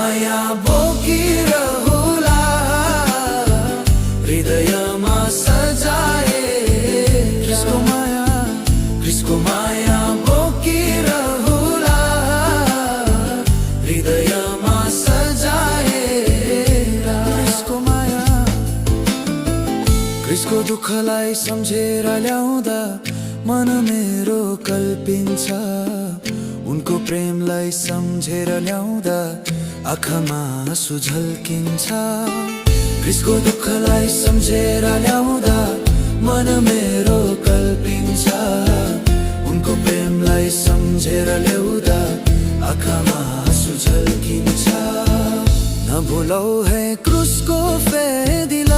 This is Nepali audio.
माया बोकिरहुला हृदयमा सजाए क्रिसको माया बोकिरहुला हृदयमा सजाए क्रिसको दुःखलाई सम्झेर ल्याउँदा मन मेरो कल्पिन्छ उनको प्रेमलाई सम्झेर ल्याउँदा आँखामा आँसु झल्किन्छ क्रिसको दुःखलाई सम्झेर ल्याउँदा मन मेरो कल्पिन्छ उनको प्रेमलाई सम्झेर ल्याउँदा आँखामा आँसु झल्किन्छ न भुलौ है क्रुसको फेदिल